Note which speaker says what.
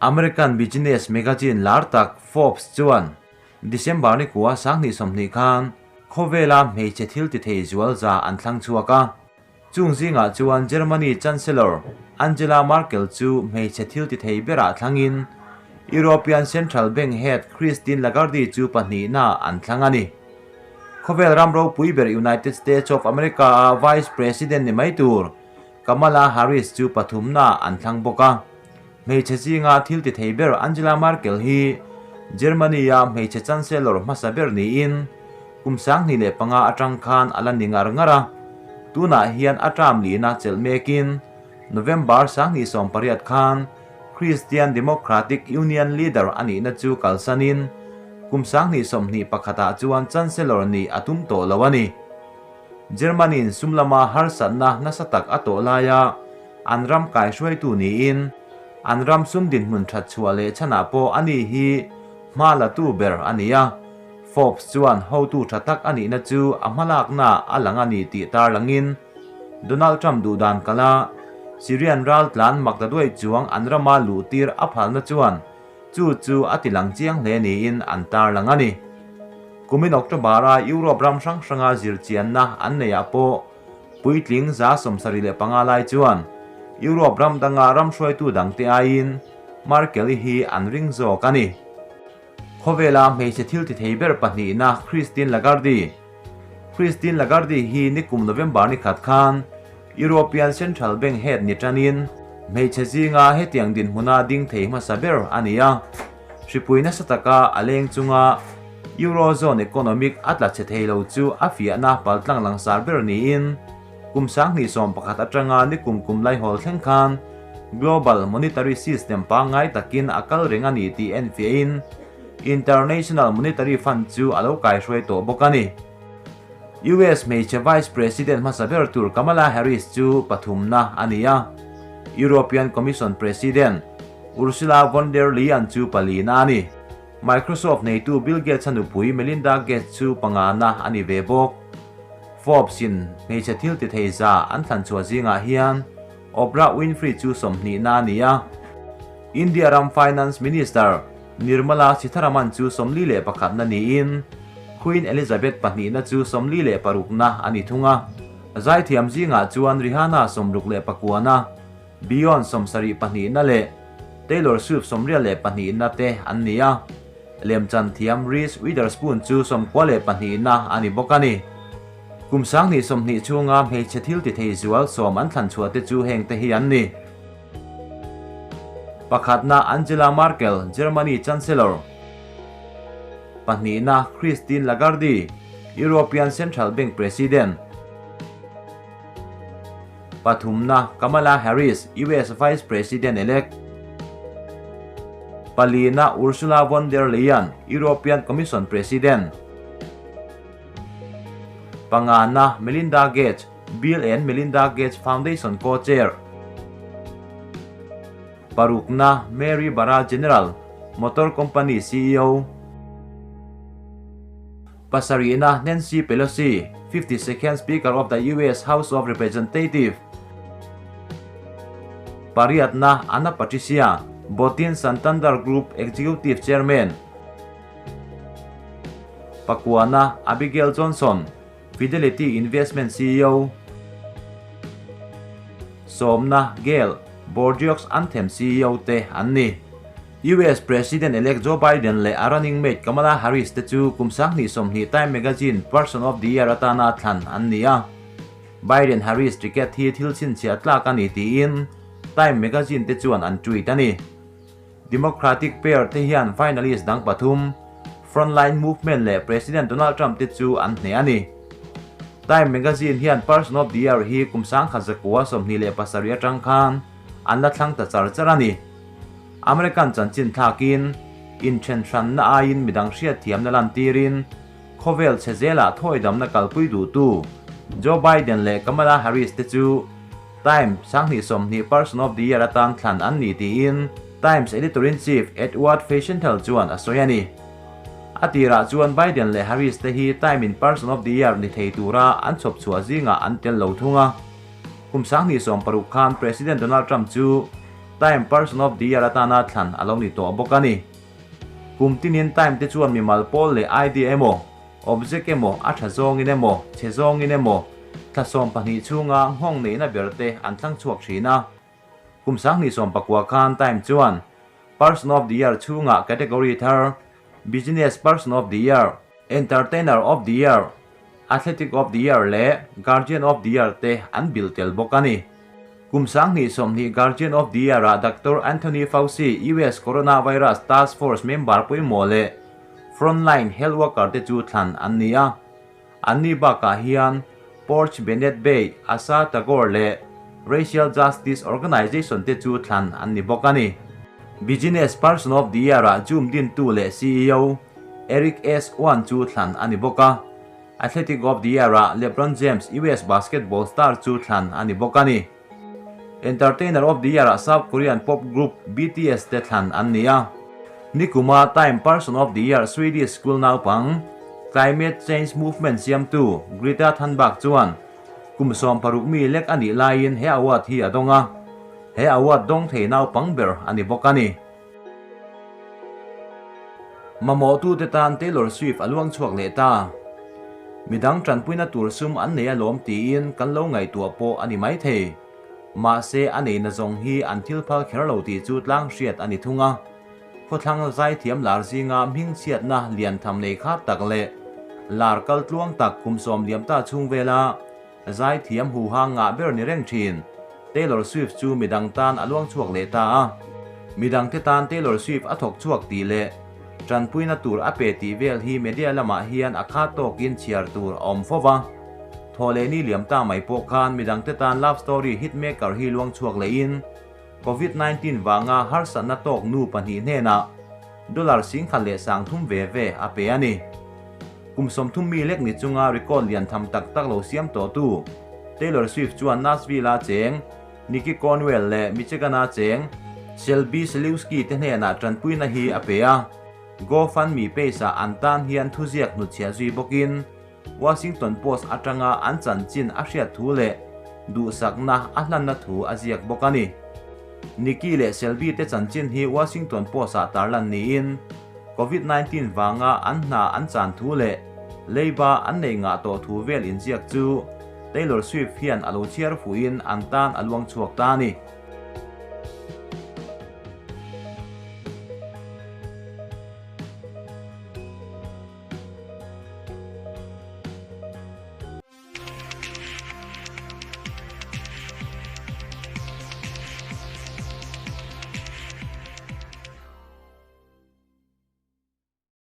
Speaker 1: American business magazine lar tak Forbes chuan December ni kua 2020 khan khawvela hmeichhe thil ti thei zual za an thlang chhuak a. Chung zingah chuan Germany Chancellor Angela Merkel chu hmeichhe thil ti thei berah thlangin European Central Bank head Christine Lagarde chu pahnihna an thlang a ni. Khawvel ram ropui ber United States of America-a Vice President ni mai tur Kamala Harris chu pathumna an thlang bawk a. Hmeichhe zinga thil ti thei ber Angela Merkel hi Germany-a hmeichhe Chancellor hmasa ber niin kum 2005 atang khan a la ni ngar ngar a. Tunah hian a term lihna chelh mekin November 2018 khan Christian Democratic Union leader a nihna chu kalsanin kum 2021-ah chuan Chancellor nih a tum tawh lo a ni. Germany-in sum lama harsatna nasa tak a tawh laia an ram kaihruaitu niin an ram sum dinhmun that chhuah leh chhanah pawh a ni hi hma latu ber a ni a. Forbes chuan hotu tha tak a nihna chu a hmalakna a lang a ni tih tarlangin Donald Trump duhdan kala Syrian ral tlan mak ta duai chuang an rama luh tir a phalna chuan chu chu a ti lang chiang hle niin an tarlang a ni. Kumin October-a Europe ram hrang hranga zirchianna an neihah pawh puitling 75 lai chuan Europe ram danga ram hruaitu dangte aiin Merkel-i hi an ring zawk a ni. Khawvela hmeichhe thil ti thei ber pahnihna Christine Lagarde. Christine Lagarde hi nikum November ni khat khan European Central Bank head ni tanin hmeichhe zinga hetiang dinhmuna ding thei hmasa ber a ni a. Hripui nasa taka a leng chunga Eurozone economic a tla chhe thei lo chu a fiahna paltlang langsar ber niin kum 2011 atanga nikum kum lai hawl thleng khan Global Monetary System pangngai takin a kal reng a ni tih en fiahin International Monetary Fund chu a lo kaihruai tawh bawk a ni. US hmeichhe Vice President hmasa ber tur Kamala Harris chu pathumna a ni a. European Commission President Ursula von der Leyen chu palina a ni. Microsoft neitu Bill Gates a nupui Melinda Gates chu pangana a ni ve bawk. Forbes-in hmeichhe thil ti thei za an thlan chhuah zingah hian Oprah Winfrey chu 20na a ni a. India ram Finance Minister Nirmala Sitharaman chu 41na niin Queen Elizabeth pahnihna chu 46na a ni thung a. Zaithiam zingah chuan Rihanna 69na, Beyonce 72na leh Taylor Swift 82na te an ni a. Lemchan thiam Reese Witherspoon chu 92na a ni bawk a ni. Kum 2020 chhunga hmeichhe thil ti thei zual 10 an thlan chhuah te chu heng te hi an ni. Pakhatna Angela Merkel, Germany Chancellor. Pahnihna Christine Lagarde, European Central Bank President. Pathumna Kamala Harris, US Vice President-elect. Palina Ursula von der Leyen, European Commission President. Pangana Melinda Gates, Bill and Melinda Gates Foundation Co-Chair. Parukna Mary Barra General Motor Company CEO. Pasarihna Nancy Pelosi, 52nd Speaker of the US House of Representatives. Pariatna Ana Patricia Botin Santander Group Executive Chairman. Pakuana Abigail Johnson, Fidelity Investment CEO. Sawmna Gail Bourgeois Anthem CEO te an ni. US President-elect Joe Biden leh a running mate Kamala Harris te chu kum 2020 Time Magazine Person of the Year atana thlan an ni a. Biden Harris ticket hi thil chhinchhiah tlak a ni tiin Time Magazine te chuan an tweet a ni. Democratic pair te hian finalist dang pathum Frontline Movement leh President Donald Trump te chu an hne a ni. Time Magazine hian Person of the Year hi kum 1927 atang khan an la thlang ta char char a ni. American chanchin thlakin inthen hranna aiin midang hriat thiamna lan tirin khawvel che zela thawidamna kalpui duhtu Joe Biden leh Kamala Harris te chu Time 2020 Person of the Year atan thlan an ni tiin Times Editor-in-Chief Edward Feischenthal chuan a sawi a ni. A tirah chuan Biden leh Harris te hi Time in Person of the Year ni thei tura an chhawp chhuah zingah an tel lo thung a. Kum 2016 khan President Donald Trump chu Time Person of the Year atana thlan a lo ni tawh bawk a ni. Kum tinin Time te chuan mimal pawl leh idea emaw, object emaw, a tha zawngin emaw, chhe zawngin emaw, thla 12 chhunga nghawng neihna ber te an thlang chhuak thin a. Kum 2019 khan Time chuan Person of the Year chhunga category thar Business Person of the Year, Entertainer of the Year, Athletic of the Year leh Guardian of the Year te an bil tel bawk a ni. Kum 2020 Guardian of the Year-ah Doctor Anthony Fauci, US Coronavirus Task Force member pawimawh leh frontline health worker te chu thlan an ni a. Anni bakah hian Porch Bennett Bay, Asha Tagore leh Racial Justice Organization te chu thlan an ni bawk a ni. Business Person of the Year-ah Zoom dintu leh CEO Eric S. Wan chu thlan a ni bawk a. Athletic of the Year-ah LeBron James, US basketball star chu thlan a ni bawk a ni. Entertainer of the Year-ah South Korean pop group BTS te thlan an ni a. Nikuma Time Person of the Year Swedish school naupang, climate change movement siamtu Greta Thunberg chuan kum 60 mi lek a nih laiin he award hi a dawng a. He award dawng thei naupang ber a ni bawk a ni. Mamawhtu te tan Taylor Swift a luang chhuak leh ta. Midang tanpuina tur sum an nei alawm tiin kan lo ngaihtuah pawh a ni mai thei. Mahse a neina zawng hi an thil phal kher lo tih chu tlang hriat a ni thung a. Khawthlang zaithiam lar zinga hming chhiatna lian tham nei kha tak leh lar kal tluang tak kum 10 liam ta chhung vela zaithiam hu ha ngah ber ni reng thin. Taylor Swift chu midang tan a luang chhuak leh ta a. Midang te tan Taylor Swift a thawk chhuak tih leh tanpuina tur a pe tih vel hi media lamah hian a kha tawkin chhiar tur a awm fova. Thawhleh ni liam ta mai pawh khan midang te tan love story hitmaker hi luang chhuak lehin COVID-19 wanga harsatna tawk nu pahnih hnenah dollar 1,030 ve ve a pe a ni. Kum 30 mi lek ni chunga record lian tham tak tak lo siam tawh tu Taylor Swift chuan Nashville a cheng Nikki Cornwell leh Michigan a cheng Shelby Seliwski te hnenah tanpuina hi a pe a. GoFundMe page ah an tan hian thuziak hnutchhiah zui bawkin Washington Post atanga an chanchin a hriat thu leh duhsakna a hlanna thu a ziak bawk a ni. Nikki leh Shelby te chanchin hi Washington Post ah tarlan niin COVID-19 wanga an hna an chan thu leh leiba an nei ngah tawh thu vel inziak chu Taylor Swift hian a lo chhiar fuhin an tan a luang chhuak ta a ni.